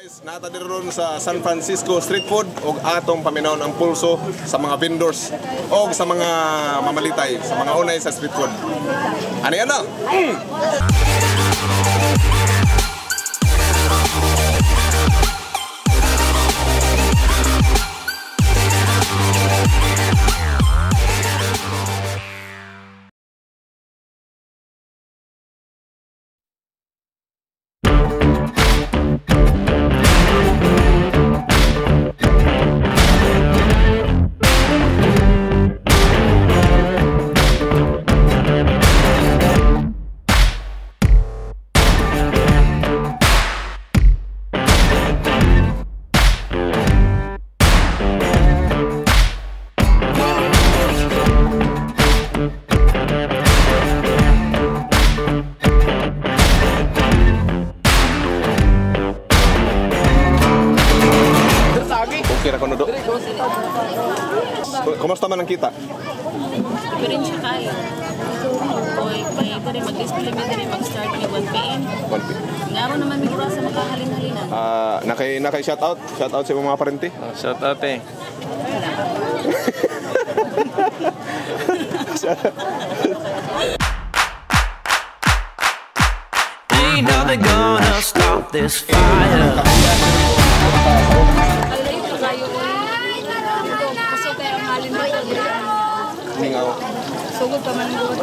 Guys, naa ta diri ron sa San Francisco Street Food og atong paminawon ang pulso sa mga vendors og sa mga mamalitay, sa mga unay sa street food. Ano yan na? Okay ra kuno do. Kumusta man ang kita? Diferensya kayo. Oy, may diri mag-display mi diri mag-start mi 1 PM. 1 PM. Ngaro naman mi oras sa makahalin-halinan. Ah, nakay shout out, shout out sa imong mga parente. Shout out eh. Ain't nothing gonna stop this fire. Layo pa kayo oy. Kusog kayo ang halin mo. Mingaw. Sugod pa man gud.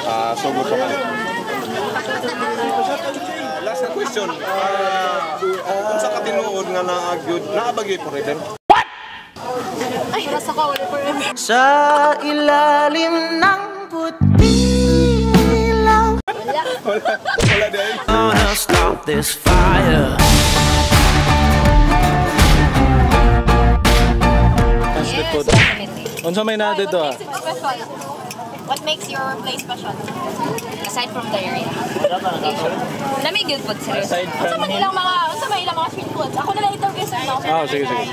Ah, sugod pa man. Last na question. Unsa ka tinuod nga naa gyud, naa ba gyud forever? Ay, rasa ko wala forever. Sa ilalim ng puting ilaw. Wala, wala diay. Gonna stop this fire. Street food. Definitely. Unsa may naa dito ah? What makes it special? What makes your place special? Aside from the area. Lami gyud pod seryoso. Aside Unsa from man ilang mga unsa man ilang mga street foods? Ako na lang interview sir, no? Ah, sige, sige.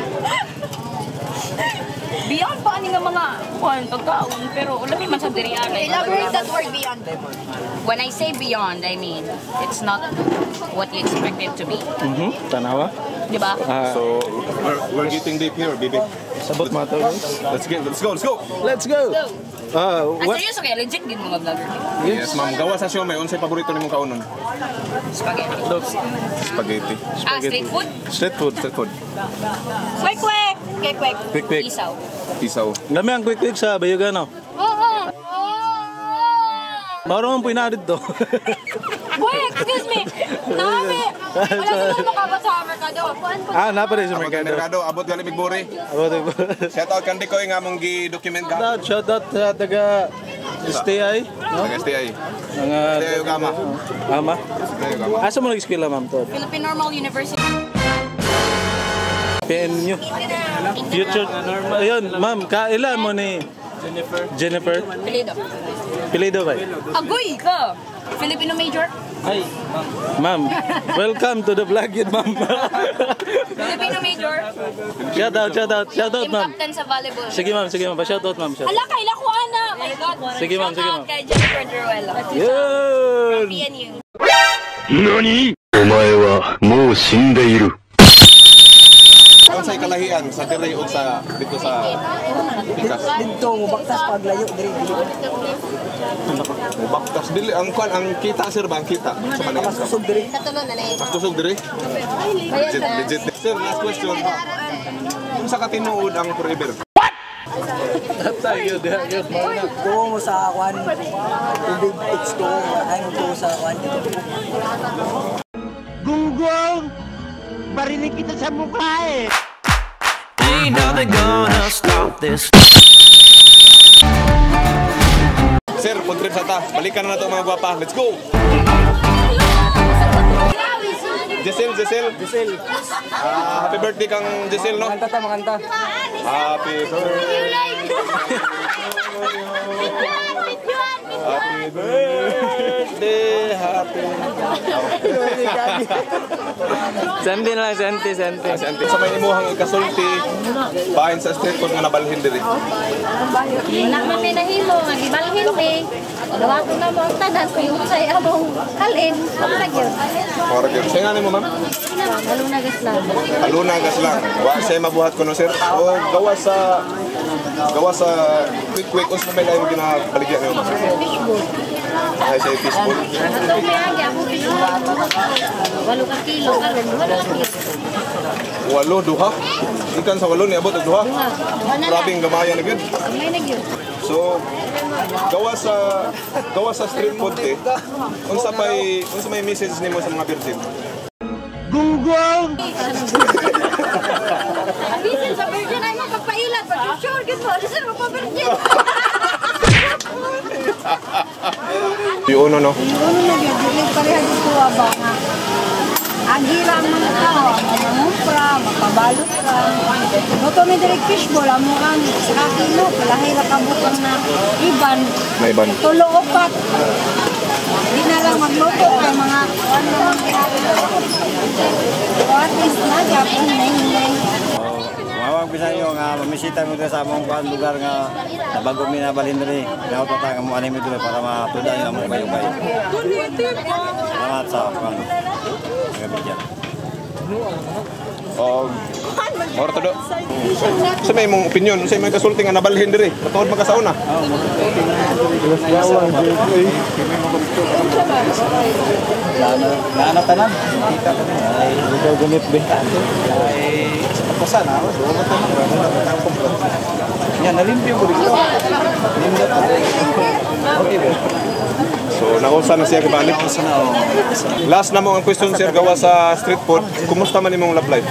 Beyond pa ani nga mga kuan pagkaon pero lami man sa diri anay. Elaborate that word "beyond." When I say beyond, I mean it's not what you expect it to be. Tanawa. Di ba? Ah, So, we're getting deep here, baby. Sabot mo to guys. Let's go, let's go. Let's go. Ah, Ah, what? seryoso kaya legit gid mga vlogger. Yes, ma'am. Gawa sa siomay, unsay paborito nimong kaunon? Spaghetti. Spaghetti. Ah, street food? Street food. Street food. Kwek kwek. Kwek kwek. Quick quick. Isaw. Isaw. Lami ang quick quick sa Bayugan no. Oo. Maro man po ina dito. Wait, excuse me. Nami. Wala siguro makabot sa merkado. Ah, naa pa rin sa Abot merkado. merkado, abot gali migburi. Abot. Shout out kandi ko nga mong gi-document ka. Shout out, shout out sa taga STI, no? Taga STI. Mga STI Ugama. Ama. STI Ugama. Asa mo nag-eskwela, ma'am to? Philippine Normal University. PNU. Future. Ayun, ma'am, kaila mo ni Jennifer. Jennifer. Pilido. Pilido ba? Agoy ka! Filipino major? Ma'am, welcome to the vlog yun, ma'am. Filipino major? Shout out, shout out, shout out, Team ma'am. captain sa volleyball. Sige, ma'am. Pa-shout out, ma'am. Shout out. Ala, kaila ko ana. My God. Sige, ma'am, sige, Shout ma'am. out kay Jennifer Druelo. Yun! PNU. お前はもう死んでいる。 Unsay kalahian sa diri ug sa dito sa Pikas? Dito mo baktas paglayo diri dili. Mubaktas dili ang kwan ang kita sir ba ang kita sa Manila. Mas kusog diri. Katulo na lang. Mas kusog diri. Legit, legit. Sir, last question. Unsa ka tinuod ang forever? Tayo, diha, yun. Tuo mo sa kwan tubig H2O ay mo tuo sa kwan dito. Gunggong! Barinig kita sa mukha eh! Ain't nothing gonna stop this. Sir, food trip sa ta. Balikan na nato mga gwapa. Let's go. Giselle, Giselle. Giselle. Ah, happy birthday kang Giselle, no? Makanta ta, makanta. Happy birthday. Happy birthday, happy. Senti na lang, senti, senti. Ah, si auntie. Sa may imuhang ikasulti, bahin sa street food nga nabalhin diri. Wala man may nahimo, nga gibalhin mi. Dawaton na mo ang tanan kung unsay among halin. Mao ra gyud. Mora gyud. Sa nga nimo, ma'am? Halunan. Alunagas lang. Alunagas lang. Wa siya mabuhat ko no sir. O gawa sa quick quick unsa may lain ginabaligya niyo? Fishbowl. Ay sa fishball. Ato may agi ako fishball. 8 ka kilo karon, 8 ka kilo. Walo duha. Ikan sa walo niabot og duha. Duha. Duha na lang. Grabing gamaya na gyud. Gamay na gyud. So gawa sa street food eh. Unsa may message nimo sa mga virgin? Gunggong! Ang bisin sa virgin ay mo pagpailan. Pag sure, gud mo. Sir, magpa-virgin. Yung uno no. Yung uno na gyud, dili pareha gyud ko ba nga. Agi ra ang mga tao, mga ngumpra, mapabalot ra. Luto mi direk fishball, amo ang sa kilo, kalahi ra kabutang na iban. Na iban. Tulo upat. Di na lang magluto kay mga ano naman. O at least na gyapon na. Mawag bisan yo nga mamisita mo diri sa among kuan lugar nga nabago mi nabalhin diri. Dapat pa ta nga mo ani mi diri para matudan yung among bayubay. Salamat sa kuan. Mga. Og moro to do. Sa may mong opinion, sa may kasulti nga nabalhin diri. Matuod man ka sa una. Naana tanan. Kita ka ay Ikaw gumit be. Ay sa na ako. Duwa tanan ra na tanan kompleto. Nya nalimpyo ko dito. Limpyo. Okay ba? So nausa na siya kibalik. Last na mo ang question sir gawa sa street food. Kumusta man imong love life?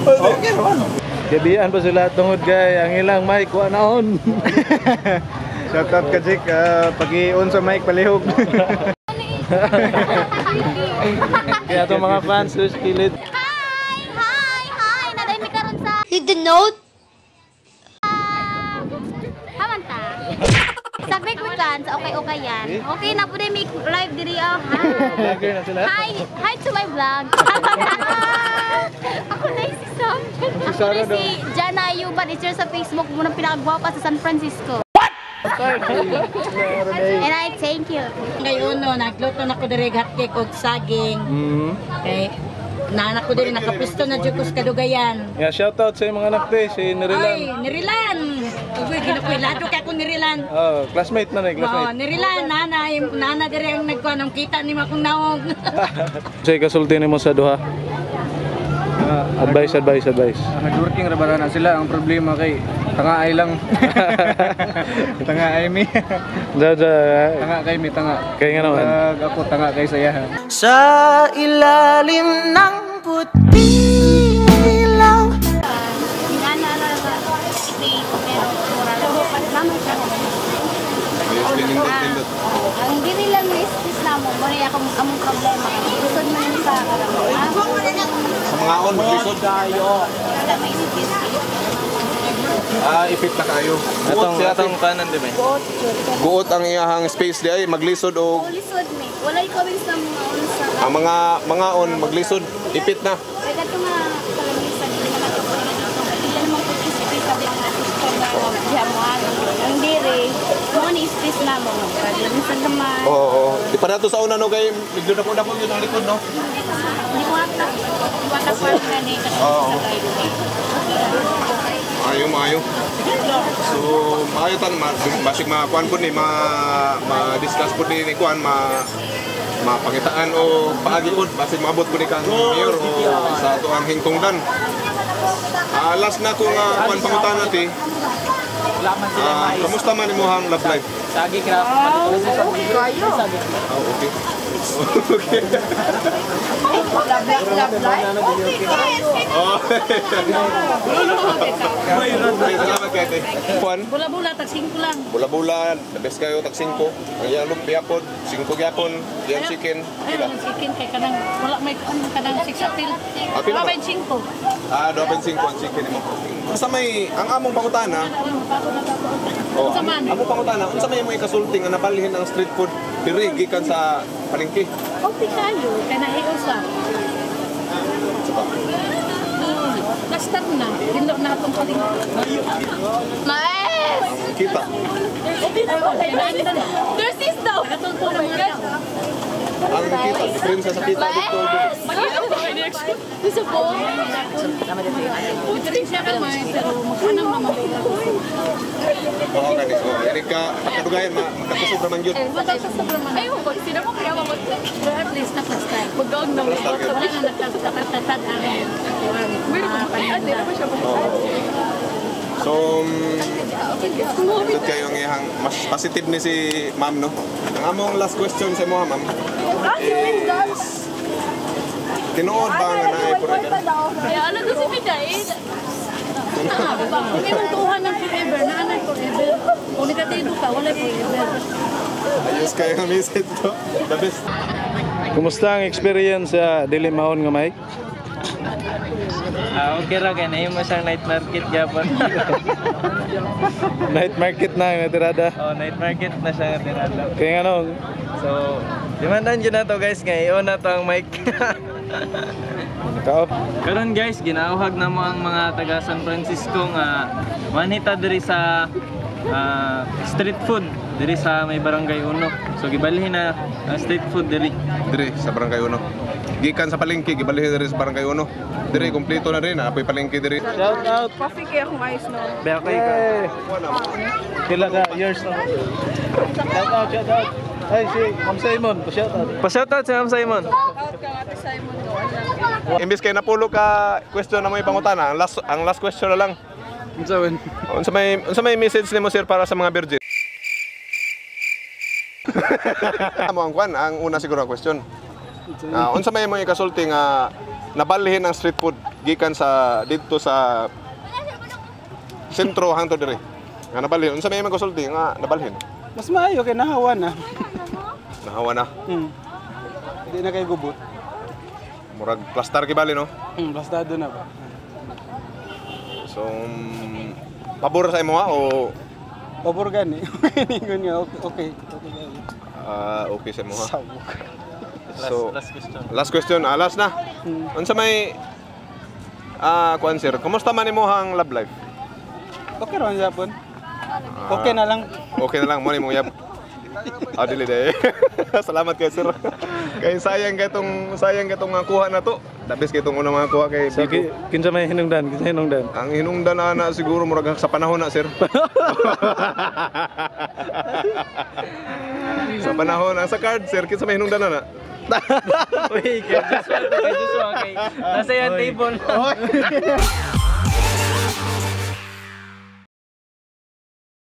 Okay man. Gabian pa sila tungod kay ang ilang mic wa na on. Shout out ka Jake, pag-i-on sa mic palihog. Kaya itong mga fans sus kilid. Hi! Hi! Hi! Naday mi karon sa Hit the note. Hamanta. Sa Quick Weekend, sa Okay Okay yan. Okay na po din may live diri oh. Hi. Vlogger na sila. Hi! Hi to my vlog. Ako na si Sam. Ako na si Jana Ayuban. It's sa Facebook mo ng pinakagwapa sa San Francisco. And I thank you. Ngayon no, nagluto na ko diri hotcake og saging. Kay naanak ko diri nakapisto na jud ko sa kadugayan. Yeah, shout out sa imong anak te, si Ay, Nerilan. Nerilan. Uy, ginakuilado kay ako Nerilan. Oh, classmate na Oh, classmate. Nerilan, nana, nana diri ang nagkuan ang kita ni akong naong. Say kasulti nimo sa duha. Advice, advice, advice. Hardworking ra ba na sila, ang problema kay tanga ay lang. Tanga ay mi. Da da. Tanga kay mi tanga. Kaya nga naman. Pag ako tanga kay saya. Sa ilalim ng puting ilaw. Ingana ra ba space pero mura lang naman siya. Ayos nindot nindot. Ang dili lang na space namo, mo na akong among problema. Lisod man sa Sa mga on maglisod. Wala may space. Ah, ipit na kayo. Guot Atong siya, atong kanan di ba? Guot ang iyahang space di ay maglisod og Lisod mi. Walay comments na mga unsa. ang mga on maglisod ipit na. Kaya kato nga kalamisan dili naman ko dili naman ko space sa mga jamuan. Ang dire, mo ni space na mo. Kalamisan naman. Oo, oo. Di pa nato sa una no kay medyo dako-dako yun ang likod no. Di ko ata. Di ko ata kwan na ni Oo. sa driveway. Maayo, maayo. So, maayo tan ma, basig makuan pud ni ma ma-discuss pud ni kuan ma mapangitaan o paagi pud basig maabot pud ni kang mayor o sa ato ang hingtungdan. Ah, last na ko nga kuan pangutana ti. Ah, kamusta man imong love life? Sagi kira. Oh, okay. Okay. Love life, love life. Okay, guys. Oh. Ay, salamat kay ate. Kuan, Bula-bula tag 5 lang. bula-bula, the best kayo tag 5. Ang iyang lumpia pod, 5 gyapon, iyang chicken, Ay, pila? ang chicken kay kanang wala may ano kanang 6 apil. Ah, pila ba? Wala may 5. Ah, 2.5 ang chicken nimo. Unsa may ang among pangutana? Oh, Unsa man? among pangutana, unsa may imong ikasulti nga nabalhin ang street food diri gikan sa palengke? Okay kayo, kay nahiusa. Nastar na, dilo na atong palengke. Mais! Ang kita. There's is daw. Katong Diferensya sa kita dito. Gusto po. Diferensya ka man, pero magkanang mga. Oo, gani. Oo, ini ka pagkadugayan makakusog raman gyud. Ay, mo sino mo kaya mo. Pero at least na-plastar. Mag-gog na. Plastar gyud. Wala na nagtatad ang mga paninda. So, tut kayo ang iyang mas positive ni si ma'am, no? Ang among last question sa imo, ma'am, is tinuod ba nga naay forever? Kaya ano to si Piday? Kung imong tuhan ng forever, naanay forever. Kung negatibo ka, wala forever. Ayos kayo ang message to. The best. Kumusta ang experience sa dili maon nga mic? Okay ra kay nahimo siyang night market gyapon. Night market na ang natirada. Oh, night market na siya nga tirada. Kaya nga no, So, demandan jud na to guys nga i-on na to ang mic. naka-off. Karon guys, ginauhag na mo ang mga taga San Francisco nga manhita diri sa street food diri sa may barangay Uno. So gibalhin na ang street food diri. Dire sa Barangay Uno. Gikan sa palengke, gibalhin dire sa Barangay Uno. Dire kompleto na rin, apoy palengke dire. Shout out. Coffee kaya akong ice, no? Bea kay ka. Kila ka years na. Shout out, shout out. Ay, si Ma'am Simon, pa-shout out. Pa-shoutout si Ma'am Simon. Imbis kay napulo ka question na mo ipangutana, ang last question na lang. Unsa may message nimo sir para sa mga virgin? Amo ang kwan, ang una siguro ang question. Unsa may mo ikasulti nga nabalhin ang street food gikan sa didto sa sentro hangtod diri? Nga nabalhin, unsa may mo ikasulti nga nabalhin? Mas maayo kay nahawa na. Nahawa na. Hindi na kayo gubot. Murag plastar gibali no. Bastado na ba? So pabor sa imo ha o Pabor gani. Ningon nga okay. Okay. Okay sa imo ha. Sabog. So Last question. last question, last na. Unsa may kuan sir, kumusta man imo ang love life? Okay ra Japon. Okay na lang. Okay na lang mo ni mong yab. Dili day. Salamat kay sir. Kay sayang kay tong mga kuha na to. Dabis kay tong unang mga kuha kay So, Biko. kinsa may hinungdan, kinsa hinungdan? Ang hinungdan na siguro murag sa panahon na sir. Sa panahon ang sa card sir, kinsa may hinungdan na? Uy, kay Joshua, kay nasa yung table.